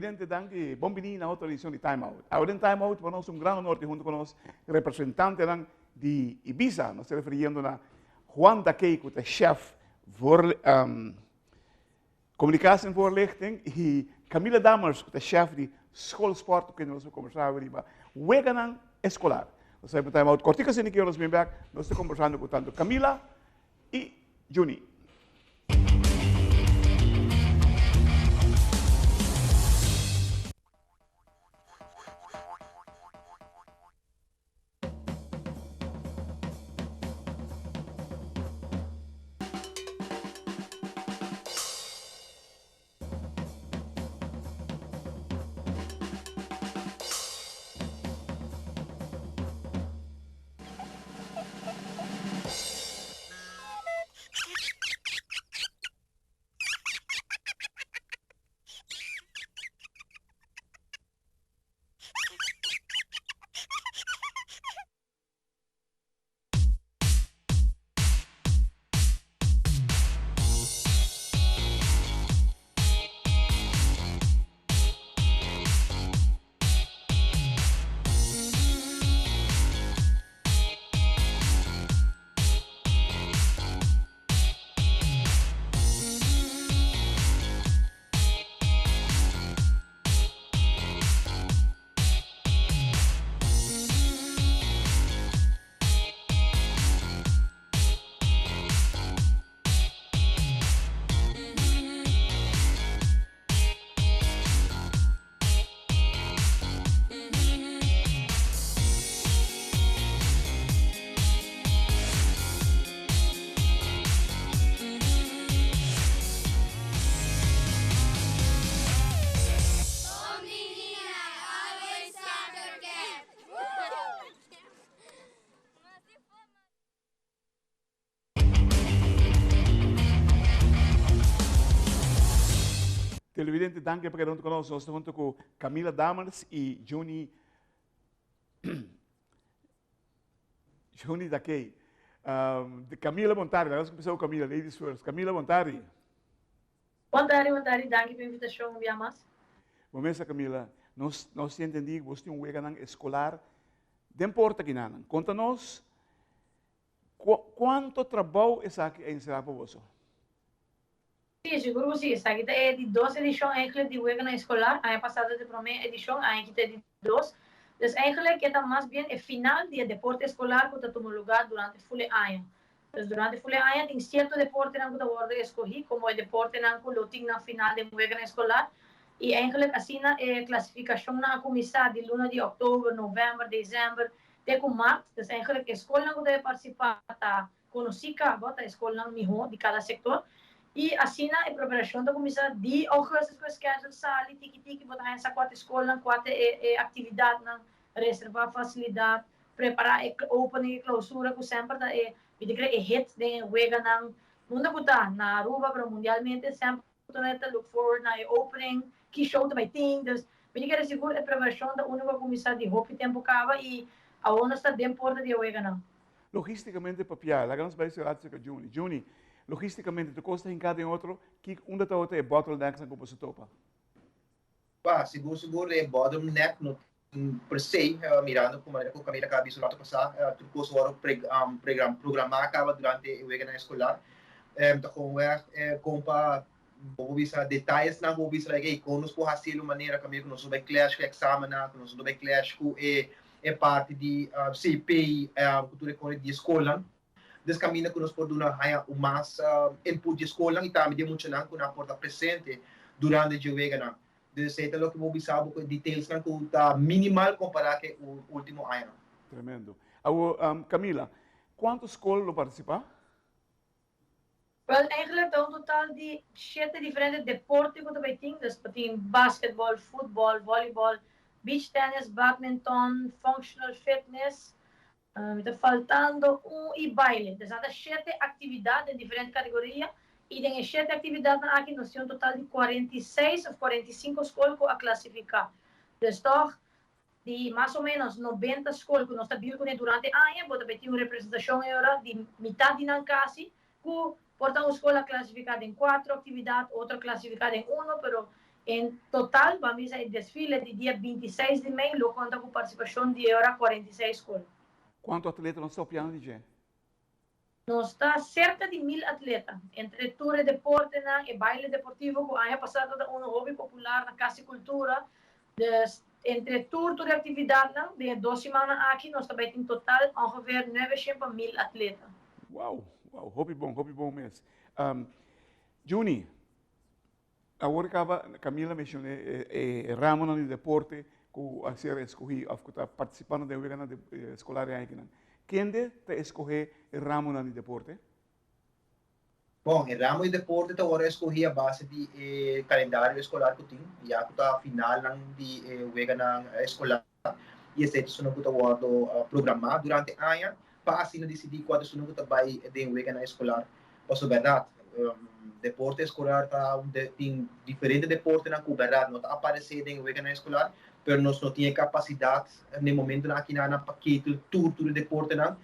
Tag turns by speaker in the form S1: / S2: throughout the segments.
S1: Televidente, danki. Bon bini na otro edicion di Time Out. Awe den Time Out pa nos un gran honor di hunto cu nos representantenan di Ibiza. Nos ta referiendo na Juan Dakey cu ta chef voor Communicatie en Voorlichting y Camila Dammers cu ta chef di Schoolsport cu kende nos a conversa awe riba weganan escolar. Nos ta bay pa Time Out cortico asina ki nos bin bek nos ta conversando cu tanto Camila y Juni. Televidente, danki pa keda hunto ku nos. Nos ta hunto ku Camila Dammers i Juni Juni Dakey. Um, Camila Bontari, laga nos kuminsá ku Camila, ladies first. Camila Bontari.
S2: Bontari, bontari, danki pa invitashon un bia mas.
S1: Bo mesa Camila, nos nos ta entendí ku bos tin un weganan eskolar den porta kinanan. Konta nos Cuanto trabou esaki a encerá pa boso?
S2: Sí, sigur cu sí. Esaki ta e di dos edicion eigenlijk di Weganan Escolar. Aña pasado ta e prome edicion, aña aki ta e di dos. Dus eigenlijk e ta mas bien e final di e deporte escolar cu ta tuma lugar durante ful e aña. Dus durante ful e aña tin cierto deportenan cu ta wordo escogi como e deportenan cu lo tin nan final den Weganan Escolar. Y eigenlijk asina e clasificacionnan a cuminsa di luna di october, november, december Te ku mart, dus eigenlijk e skolnan ku ta e partisipá ta konosí kaba, ta e skolnan mihó di kada sektor. I asina e preparashon ta kuminsá di ougùstus ku e schedule sali, tiki tiki bo ta haña sa kua ta e skolnan, kua ta e e aktividatnan, reservá fasilidat, prepará e opening i klousura ku semper ta e, mi ta kere e hit den e weganan unda ku ta, na Aruba pero mundialmente semper. Nan ta look forward na e opening, ki show ta bai tin. Dus mi ta kere sigur e preparashon ta unu ku a kuminsá di hopi tempu kaba i awor nos ta den porta di e weganan.
S1: Logisticamente papia, laga nos bai sera cerca Juni. Juni, logisticamente tur cos ta hinca den otro, ki unda tabata e bottlenecks-nan cu boso topa?
S3: Pa, sigur sigur e bottleneck no tin per se, mirando cu manera cu Camila caba bisa un rato pasa, tur cos worde programa caba durante e weganan escolar. Ta gewoonweg con pa bo por bisa detayesnan cu bo bisa like ey con nos por haci el un manera caminda cu nos no bay clash cu e examennan, cu nos no bay clash cu e parti di CP cu tur e cos di e scolnan. Des caminda cu nos por duna haya un mas input di e scolnan y tambe di e muchanan cu nan por ta presente durante dje weganan. Dus esey ta loke bo bisa bo cu e detailsnan cu ta minimal compara cu e ultimo añanan.
S1: Tremendo. Awor, Camila, cuanto scol lo participa?
S2: Wel, eigenlijk ta un total di shete diferente deporte cu ta bay tin. Dus bo tin basketball, futbol, volleyball, beach tennis, badminton, functional fitness, Mi ta faltando un y baile. Dus nan ta shete actividad den diferente categoria y den e shete actividadnan aki nos tin un total di 46 of 45 scol cu a clasifica. Dus toch di mas o menos 90 scol cu nos ta deal cune durante aña bo ta bay tin un representacion e ora di mitad di nan casi cu por ta un scol a clasifica den cuatro actividad, otro a clasifica den uno, pero. En total, ban bisa e desfile di dia 26 di mei lo konta ku partisipashon di e ora 46 skol.
S1: Kuantu atleta nos ta opiando di dje?
S2: Nos ta serka di 1000 atleta, entre tur e deportenan, e baile deportivo ku aña pasá tabata unu hopi popular na Kas di Kultura. Dus, entre tur tur e aktividatnan, den e dos simannan aki nos ta bai tin total ongeveer 900 pa 1000 atleta.
S1: Wow, wow, hopi bon, hopi bon mes. Juni, awor kaba Camila menshoné e ramonan di deporte ku a ser eskohí òf ku ta partisipando den weganan eskolar e añakinan. Kende ta eskohé e ramonan di deporte?
S3: Bon, e ramo di deporte ta wòrdu eskohí a base di e kalendario eskolar ku tin, ya ku ta finalnan di e weganan eskolar i esei ta esunnan ku ta wòrdu programá durante aña pa asina disidí kua ta esunnan ku ta bai den weganan eskolar. Pasobra bèrdat, deporte eskolar ta un tin diferente deportenan ku bèrdat no ta aparesé den weganan eskolar, pero nos no tin e kapasidat na e momentunan akinanan pa ketel tur tur e deportenan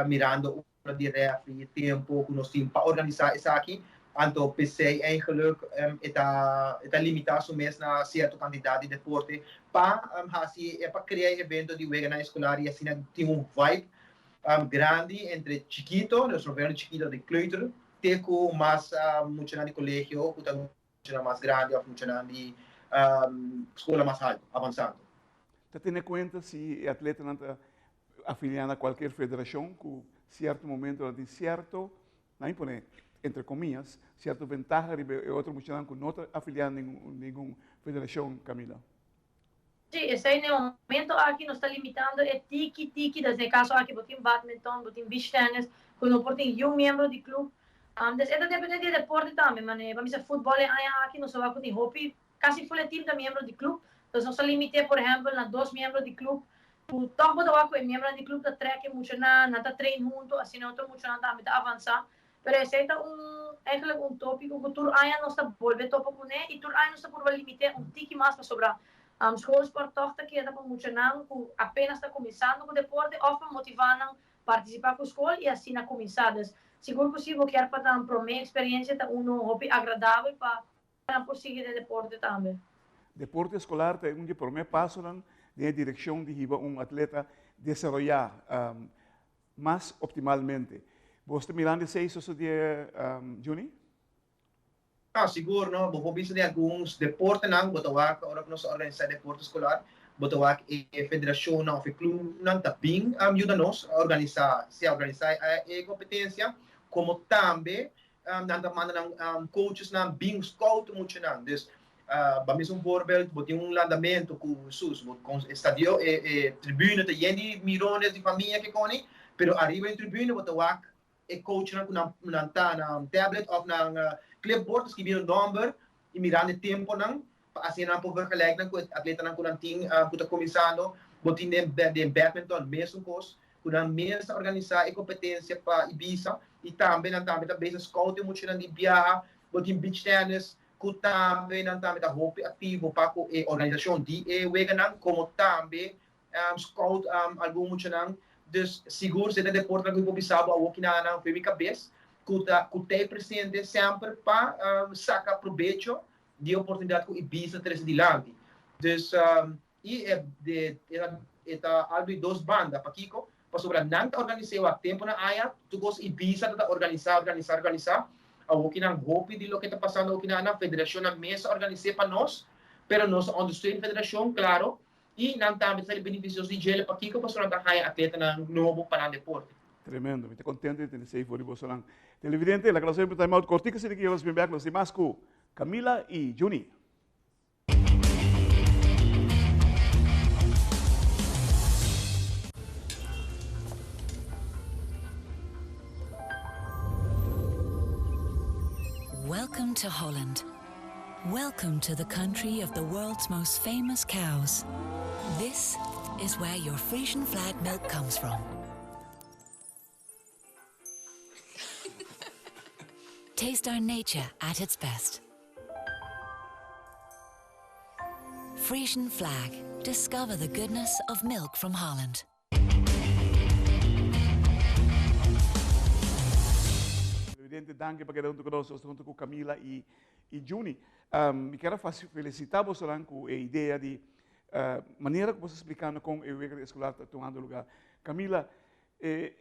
S3: mirando di refri, tempo ku nos tin pa organisá esaki. Anto p'esei eigenlijk e ta e ta limitá su mes na sierto kantidat di deporte pa hasi pa krea e evento di weganan eskolar i asina tin un vibe grandi entre chikito, nos refiero chikito di kleuter te ku mas muchanan di kolegio ku ta muchanan mas grandi òf muchanan di skola mas haltu, avansando.
S1: Ta tene kuenta si e atletanan ta afiliá na kualkier federashon ku sierto momento nan tin sierto, nan pone entre komias, sierto ventaha riba e otro muchanan ku no ta afiliá na ningun federashon, Camila?
S2: Sí, esei na e momento aki nos ta limitando e tiki tiki, des na e kaso aki bo tin badminton, bo tin beach tennis, ku no por tin yu miembro di club. Des e ta depende di e deporte tambe, mane pa bisa futbol e aña aki nos a wak ku tin hopi, kasi ful e team ta miembro di club, dus nos ta limit'é por ehempel na dos miembro di club, ku tòg bo ta wak ku e miembronan di club ta trèk e muchanan, nan ta train huntu, asina otro muchanan tambe ta avansá. Pero esei ta un eigenlijk un tópiko ku tur aña nos ta bolbe topa kuné i tur aña nos ta purba limit'é un tiki mas pasobra schoolsport tòg ta keda pa muchanan ku apenas ta kuminsando ku deporte òf pa motivá nan partisipá ku skol i asina kuminsá. Dus sigur ku si bo kier pa nan promé eksperensia ta unu hopi agradabel pa nan por sigui den deporte tambe.
S1: Deporte eskolar ta un di e promé pasonan den e direkshon di hiba un atleta desaroyá mas optimalmente. Bo ta mirando esei sosodé, Juni?
S3: Ah, sigur, no. Bo por bisa den algun deportenan, bo ta wak ora ku nos ta organisá deporte eskolar, bo ta wak e federashonnan òf e klubnan ta bin yuda nos organisá, sea organisá e kompetensia, komo tambe nan ta manda nan coachesnan bin scout muchanan. Dus, ba misa un voorbeeld, bo tin un landamento ku Jesús, bo kon e stadio, e e tribune ta yen di mirones di famia ke koni, pero ariba e tribune bo ta wak e coachnan ku nan nan ta nan tablet of nan clipboard ta skibiendo nomber i mirando e temponan pa asina nan por vergelijk nan ku e atletanan ku nan tin ku ta kuminsando. Bo tin den den badminton mesun kos, ku nan mes ta organisá e kompetensia pa Ibiza i tambe nan tambe ta bezig scout e muchanan di biaha. Bo tin beach tennis ku tambe nan tambe ta hopi aktivo pa ku e organisashon di e weganan komo tambe scout algun muchanan. Dus sigur si e ta deportenan ku mi por bisa bo awor kina nan for mi kabes ku ta ku ta e presente semper pa saka probecho di e oportunidat ku Ibiza trese dilanti. Dus i e e ta algu di dos banda. Pakiko? Pasobra nan ta organis'é wak tempunan aya, tur kos Ibiza ta ta organisá, organisá, organisá. Awokinan hopi di loke ta pasando awokinan nan federashonnan mes ta organis'é pa nos, pero nos ta ondersteun federashon, klaro, i nan tambe ta sali benefisioso di djele. Pakiko? Pasobra nan ta haña atletanan nobo pa nan deporte.
S1: Tremendo, mi ta contento di tene esei for di bosonan. Televidente, laga nos hei un time out cortico asina ki nos bin bek nos tin mas cu Camila y Juni.
S4: Welcome to Holland. Welcome to the country of the world's most famous cows. This is where your Frisian flag milk comes from. Taste our nature at its best. Frisian flag. Discover the goodness of milk from Holland.
S1: Televidente, danki pa keda huntu ku nos. Nos ta huntu ku Camila i i Juni. Mi kier a felisitá bosonan ku e idea di manera ku boso a splikando kon e wega eskolar ta tumando lugá. Camila,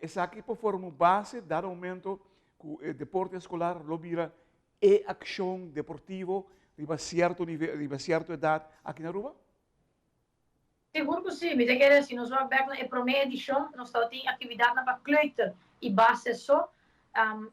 S1: esaki por forma un base dado momento ku e deporte eskolar lo bira e akshon deportivo riba sierto nivel, riba sierto edat aki na Aruba?
S2: Sigur ku si. Mi ta kere si nos wak bek na e promé edishon, nos tabatin aktividatnan pa kleuter i base so.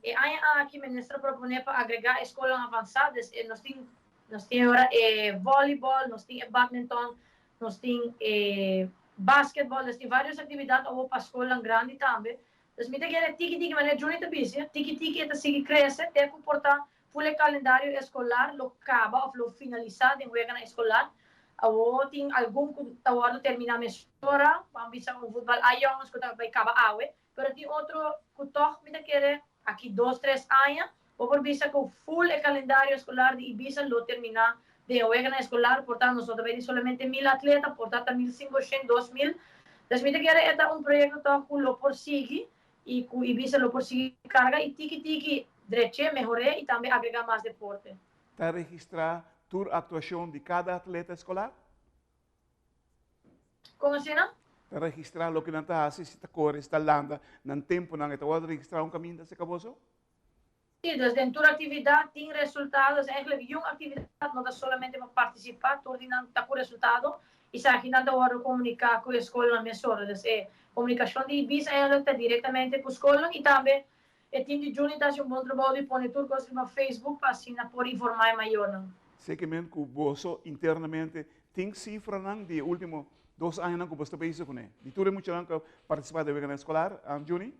S2: E aña aki minister a proponé pa agregá e skolnan avansá, dus nos tin nos tin ora e vòlibòl, nos tin e badminton, nos tin e basketbòl, dus tin vários aktividat awor pa skolnan grandi tambe. Dus mi ta kere tiki tiki, manera Juni ta bisa, tiki tiki e ta sigui krese te ku por ta Ful e kalendario eskolar lo kaba òf lo finalisá den weganan eskolar. Awor tin algun ku ta wòrdu terminá mesora, ban bisa un futbal a yòngens ku ta bai kaba awe, pero tin otro ku tòg mi ta kere aki dos tres aña bo por bisa ku ful e kalendario eskolar di Ibisa lo terminá den e weganan eskolar. Por ta nos no ta bai di solamente 1000 atleta, por ta ta 1500, 2000. Dus mi ta kere e ta un proyekto tòg ku lo por sigui i ku Ibisa lo por sigui karga i tiki tiki drech'é, mehor'é i tambe agregá mas deporte.
S1: Ta registrá tur aktuashon di kada atleta eskolar?
S2: Kon asina?
S1: Ta registrá loke nan ta hasi, si ta kore, si ta landa, nan tempunan, e ta wòrdu registrá un kaminda serka boso?
S2: Sí, dus den tur aktividat tin resultado. Dus eigenlijk yun aktividat no ta solamente pa partisipá, tur di nan ta ku resultado. Esaki nan ta wòrdu komuniká ku e skolnan mesora. Dus e komunikashon di IBIS eigenlijk ta direktamente ku skolnan i tambe e tim di Juni ta hasi un bon trabou di pone tur kos riba Facebook pa asina por informá e mayornan.
S1: Sekemen ku boso internamente tin sifranan di e último dos añanan ku boso ta bezig kuné, di tur e muchanan ku a partisipá den weganan eskolar, Juni?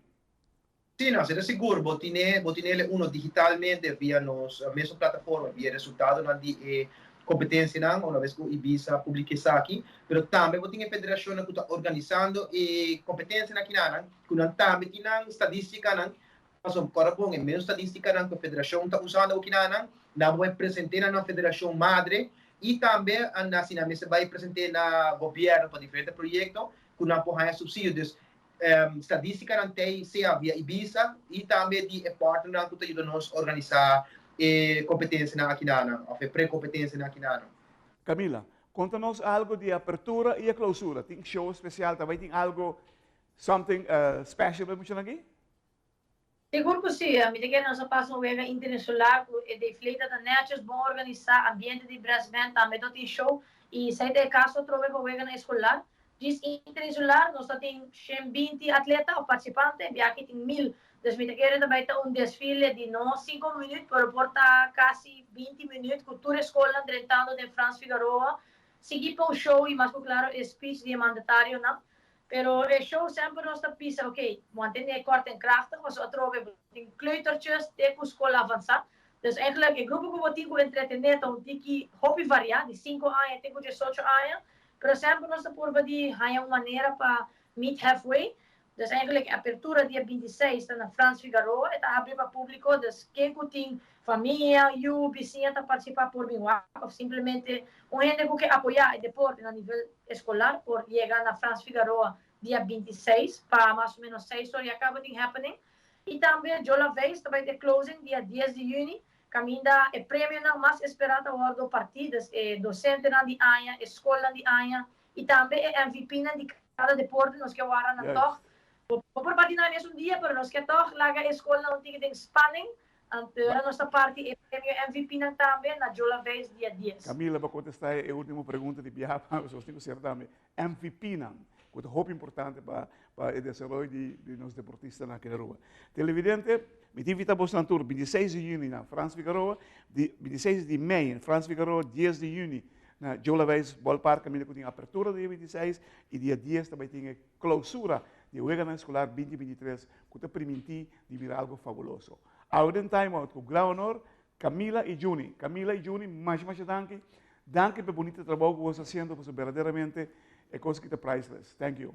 S3: Sí, no, sera sigur, bo tine, bo tinele uno digitalmente via nos mesun plataforma, via e resultadonan di e competencianan, una vez cu Ibisa publica esaki, pero tambe bo tin e federacionnan cu ta organisando e competencianan akinanan, cu nan tambe tin nan stadisticanan, pasobra ora bon e mesun stadisticanan cu e federacion ta usando akinanan, nan bo bai presente na nan federacion madre y tambe asina nan mester bai presente na gobierno pa diferente proyecto cu nan por haya subsidio. Dus, Stadístikanan t'ei sea via Ibisa i tambe di e partnernan ku ta yuda nos organisá e kompetensianan akinanan òf e pre-kompetensianan akinanan.
S1: Camila, konta nos algu di e apertura i e klousura. Tin show spesial? Ta bai tin algu, something special pa e muchanan aki?
S2: Sigur ku si, mi ta kere nos a pasa un wega interinsular ku e defile ta ta nètjes, bon organisá, ambiente di brass band tambe ta tin show i esei ta e kaso atrobe pa weganan eskolar. Djis interinsular nos ta tin 120 atleta òf partisipante, biaha tin 1000, dus mi ta kere ta bai ta un desfile di no sinku minüt pero por ta kasi 20 minüt ku tur e skolnan drentando den Frans Figaroa, sigui pa un show i mas ku klaro e speech di e mandatarionan. Pero e show semper nos ta bisa ok, bo a tene kort en krachtig pasobra atrobe bo tin kleutertjes te ku skol avansá. Dus eigenlijk e grupo ku bo tin ku entretené ta un tiki hopi variá, di sinku aña te ku diesocho aña. Pero semper nos ta purba di haña un manera pa meet halfway. Dus eigenlijk e apertura dia 26 ta na Frans Figaroa, e ta habri pa públiko, dus ken ku tin famia, yu, bisiña ta partisipá por bin wak òf simplemente un hende ku ke apoyá e deporte na nivel eskolar por yega na Frans Figaroa dia 26 pa mas o menos 6 or ya kaba tin happening. I tambe Jola Veis ta bai te closing dia 10 di yüni kaminda e premionan mas esperá ta wòrdu partí, dus e dosentenan di aña, e skolnan di aña i tambe e MVPnan di kada deporte nos ke wara nan tòg. Bo por parti nan e mesun dia pero nos ke tòg laga e skolnan un tiki den spanning. Anto nos ta parti e premio MVP nan tambe na Jola Veis dia 10.
S1: Camila, bo contesta e ultimo pregunta di biaha pa nos tin cu cera tambe. MVP nan, cu ta hopi importante pa pa e desaroyo di di nos deportistanan aki na Aruba. Televidente, mi ta invita bosnan tur 26 di juni na Frans Figaroa, di 26 di mei na Frans Figaroa, 10 di juni na Jola Veis Ballpark caminda cu tin apertura dia 26 y dia 10 ta bay tin e clausura di e Weganan Escolar 2023 cu ta priminti di bira algo fabuloso. Awe den Time Out cu gran honor Camila y Juni. Camila y Juni, masha masha danki. Danki pa e bunita trabou cu boso ta haciendo pasobra berdaderamente e cos aki ta priceless. Thank you.